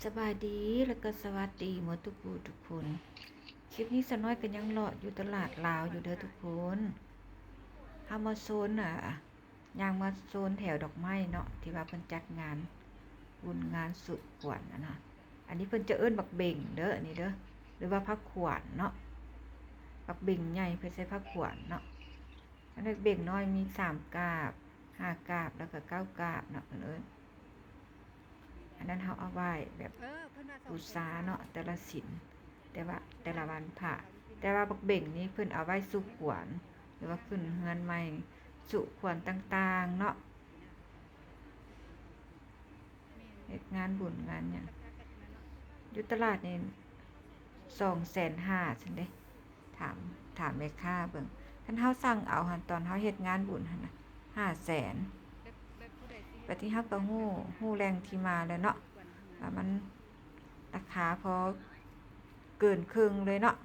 ສະບາຍດີ ແລະກໍສະຫວັດດີໝົດທຸກຜູ້ທຸກຄົນ. ຄລິບນີ້ສາວນ້ອຍກໍຍັງເລາະຢູ່ຕະຫຼາດລາວຢູ່ເດີທຸກຄົນ. ເຮົາມາໂຊນ ອ່າ ຍ່າງມາໂຊນແຖວດອກໄມ້ເນາະ ທີ່ວ່າເພິ່ນຈັດງານບຸນງານສຸຂວັນຫັ້ນນະ. ອັນນີ້ເພິ່ນຈະເອີ້ນບັກເບັງເດີ ອັນນີ້ເດີ ຫຼືວ່າຜັກຂວານເນາະ, ບັກເບັງໃຫຍ່ເພິ່ນໃສ່ຜັກຂວານເນາະ. ອັນນັ້ນເບັງນ້ອຍມີສາມກາບ ຫ້າກາບ ແລ້ວກໍເກົ້າກາບເນາະ ເພິ່ນເອີ້ນ. ອັນນັ້ນເຮົາເອົາໄວ້ແບບ ເອີ ເພິ່ນວ່າ ບູຊາເນາະ ແຕ່ລະສິນ ແຕ່ວ່າແຕ່ລະວັນພະ. ແຕ່ວ່າບັກເບັງນີ້ເພິ່ນເອົາໄວ້ສຸຂວັນ ຫຼືວ່າຂຶ້ນເຮືອນໃໝ່ ສຸຂວັນຕ່າງໆເນາະ. ເຮັດງານບຸນງານຫຍັງ ຢູ່ຕະຫຼາດນີ້ສອງແສນຫ້າຊັ້ນເດ້. ຖາມ ຖາມແມ່ຄ້າເບິ່ງ ຄັນເຮົາສັ່ງເອົາຫັ້ນ ຕອນເຮົາເຮັດງານບຸນຫັ້ນນະ ຫ້າແສນ. ບາດນີ້ເຮົາກໍຮູ້ ຮູ້ແຫຼ່ງທີ່ມາແລ້ວເນາະ ວ່າມັນລາຄາພໍເກີນເຄິ່ງເລີຍເນາະ.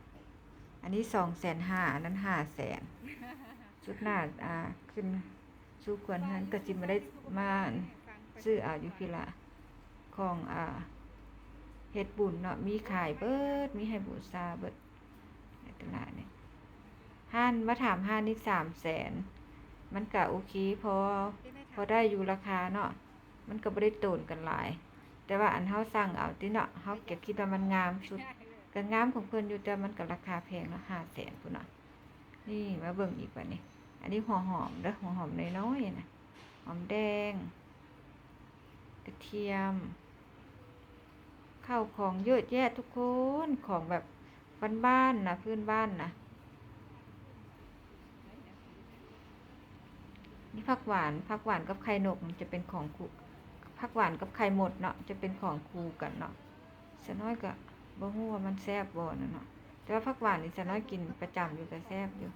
ອັນນີ້ສອງແສນຫ້າ ອັນນັ້ນຫ້າແສນ. ສຸດໜ້າ ອ່າ ຂຶ້ນສູ່ຄວນເຮືອນ ກໍຊິມາໄດ້ມາຊື້ເອົາຢູ່ພີ້ລະ ຂອງ ອ່າ ເຮັດບຸນເນາະ ມີຂາຍເບິດ ມີໃຫ້ບູຊາເບິດໃນຕະຫຼາດນີ້. ຮ້ານ ມາຖາມຮ້ານນີ້ສາມແສນ ມັນກະໂອເຄ ພໍ ພໍໄດ້ຢູ່ລາຄາເນາະ. ມັນກໍບໍ່ໄດ້ໂຕນກັນຫຼາຍ ແຕ່ວ່າອັນເຮົາສັ່ງເອົາຕິເນາະ ເຮົາກໍຄິດວ່າມັນງາມສຸດ ກໍງາມຂອງເພິ່ນຢູ່ ແຕ່ມັນກໍລາຄາແພງເນາະ ຫ້າແສນພຸ້ນເນາະ. ນີ້ມາເບິ່ງອີກບາດນີ້ ອັນນີ້ຫົວຫອມເດີ ຫົວຫອມນ້ອຍໆນະ ຫອມແດງ ກະທຽມ ເຂົ້າຂອງເຍອະແຍະທຸກຄົນ ຂອງແບບບ້ານໆນະ ພື້ນບ້ານນະ. ນີ້ຜັກຫວານ ຜັກຫວານກັບໄຂ່ນົກ ມັນຈະເປັນຂອງຄູ່ ຜັກຫວານກັບໄຂ່ມົດເນາະ ຈະເປັນຂອງຄູ່ກັນເນາະ. ສາວນ້ອຍກໍບໍ່ຮູ້ວ່າມັນແຊບບໍ່ນະເນາະ ແຕ່ວ່າຜັກຫວານນີ້ສາວນ້ອຍກິນປະຈຳຢູ່ ກໍແຊບຢູ່.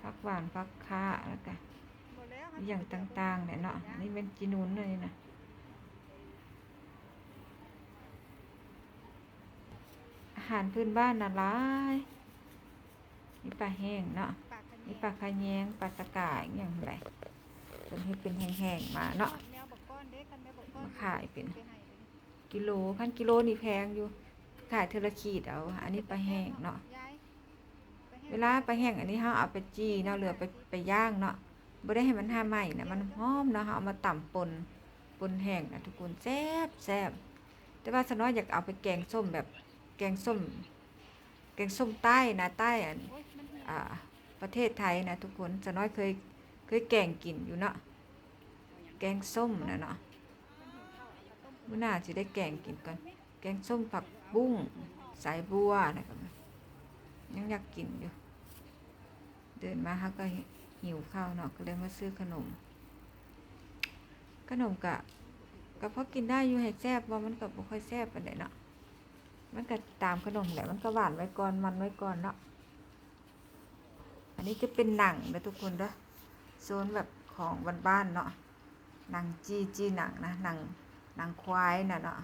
ຜັກຫວານ ຜັກຄາ ແລ້ວກະອີ່ຫຍັງຕ່າງໆແຫຼະເນາະ. ອັນນີ້ແມ່ນຈີນູນເນາະ ນີ້ນະ. ອາຫານພື້ນບ້ານນະຫຼາຍ ມີປາແຫ້ງເນາະ ມີປາຂະແຍງ ປາສະກາ ອີ່ຫຍັງຫັ້ນແຫຼະ. ເພິ່ນເຮັດເປັນແຫ້ງໆມາເນາະ ມາຂາຍເປັນກິໂລ ຄັນກິໂລນີ້ແພງຢູ່ ຂາຍເທື່ອລະຂີດເອົາ. ອັນນີ້ປາແຫ້ງເນາະ ເວລາປາແຫ້ງອັນນີ້ເຮົາເອົາໄປຈີ່ເນາະ ຫຼືເອົາໄປ ໄປຍ່າງເນາະ ບໍ່ໄດ້ໃຫ້ມັນຫາໄໝ້ນະ ມັນຫອມເນາະ. ເຮົາເອົາມາຕຳປົ່ນ ປົ່ນແຫ້ງນະທຸກຄົນ ແຊບໆ. ແຕ່ວ່າສາວນ້ອຍຢາກເອົາໄປແກງສົ້ມແບບ ແກງສົ້ມ ແກງສົ້ມໃຕ້ນະ ໃຕ້ອັນ ອ່າ ປະເທດໄທນະທຸກຄົນ. ສາວນ້ອຍເຄີຍ ເຄີຍແກງກິນຢູ່ເນາະ ແກງສົ້ມນະເນາະ. ມື້ໜ້າຊິໄດ້ແກງກິນກ່ອນ ແກງສົ້ມຜັກບຸ້ງ ສາຍບົວນະ ກໍຍັງຢາກກິນຢູ່. ເດີນມາເຮົາກໍຫິວເຂົ້າເນາະ ກໍເລີຍມາຊື້ຂະໜົມ. ຂະໜົມກະ ກະພໍກິນໄດ້ຢູ່ ໃຫ້ແຊບບໍ່ ມັນກໍບໍ່ຄ່ອຍແຊບປານໃດເນາະ. ມັນກໍຕາມຂະໜົມແຫຼະ ມັນກໍຫວານໄວ້ກ່ອນ ມັນໄວ້ກ່ອນເນາະ. ອັນນີ້ຈະເປັນໜັງເດີທຸກຄົນເດີ ໂຊນແບບຂອງບ້ານໆເນາະ. ໜັງຈີ່ ຈີ່ໜັງນະ ໜັງ ໜັງຄວາຍນະເນາະ.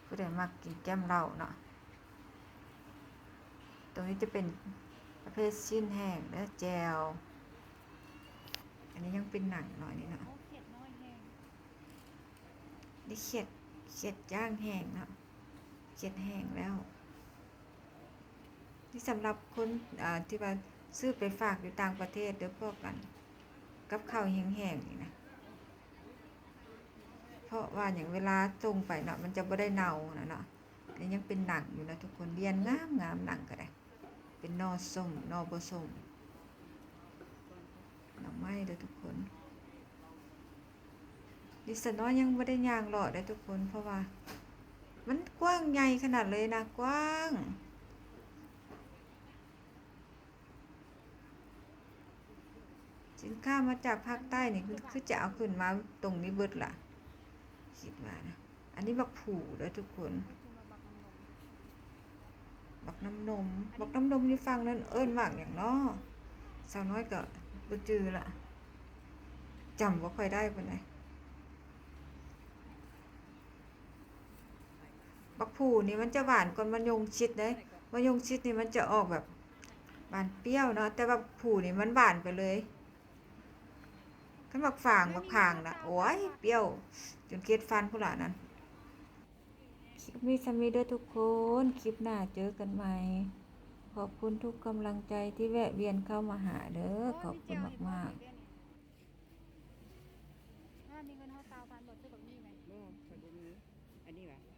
ຜູ້ໃດມັກກິນແກ້ມເຫຼົ້າເນາະ. ຕົງນີ້ຈະເປັນປະເພດຊີ້ນແຫ້ງເດີ ແຈ່ວ. ອັນນີ້ຍັງເປັນໜັງເນາະ ອັນນີ້ເນາະ. ນີ້ຂຽດ ຂຽດຍ່າງແຫ້ງເນາະ ຂຽດແຫ້ງແລ້ວ. ນີ້ສຳລັບຄົນ ອ່າ ທີ່ວ່າຊື້ໄປຝາກຢູ່ຕ່າງປະເທດເດີ ພວກອັນ ກັບເຂົ້າແຫ້ງໆນີ້ນະ. ເພາະວ່າຫຍັງ ເວລາສົ່ງໄປເນາະ ມັນຈະບໍ່ໄດ້ເນົ່ານະເນາະ. ນີ້ຍັງເປັນໜັງຢູ່ນະທຸກຄົນ ລຽນງາມໆ ໜັງກໍໄດ້ ເປັນໜໍ່ສົ້ມ ໜໍ່ບໍ່ສົ້ມ ໜໍ່ໄມ້ເດີທຸກຄົນ. ນີ້ສາວນ້ອຍຍັງບໍ່ໄດ້ຍ່າງເລາະເດ້ທຸກຄົນ ເພາະວ່າມັນກວ້າງໃຫຍ່ຂະໜາດເລີຍນະ ກວ້າງ. ສິນຄ້າມາຈາກພາກໃຕ້ນີ້ ຄື ຄືຈະເອົາຂຶ້ນມາຕົງນີ້ເບິດລະ ຄິດວ່ານະ. ອັນນີ້ບັກຜູເດີທຸກຄົນ ບັກນ້ຳນົມ ບັກນ້ຳນົມຢູ່ຝັ່ງນັ້ນເອີ້ນໝາກຫຍັງເນາະ ສາວນ້ອຍກໍບໍ່ຈື່ລະ ຈຳບໍ່ຄ່ອຍໄດ້ປານໃດ. ບັກຜູນີ້ມັນຈະຫວານກວ່າມະຍົງຊິດເດ້ ມະຍົງຊິດນີ້ມັນຈະອອກແບບ ຫວານປ່ຽວເນາະ ແຕ່ວ່າພູນີ້ມັນຫວານໄປເລີຍ. ຄັນໝາກຝາງ ໝາກຝາງນະ ໂອ້ຍ ປ່ຽວຈົນເຄັດຟັນພຸ້ນລະນັ້ນ. ຄລິບນີ້ສ່ຳນີ້ເດີທຸກຄົນ ຄລິບໜ້າເຈີກັນໃໝ່. ຂອບຄຸນທຸກກຳລັງໃຈທີ່ແວະວຽນເຂົ້າມາຫາເດີ ຂອບຄຸນມາກໆ. ມີເງິນເຮົາຊາວພັນບໍ່ ຊື້ບັກໝີ່ໄຫມ? ບໍ່ ຂ້ອຍບໍ່ມີ. ອັນນີ້ຫວາ?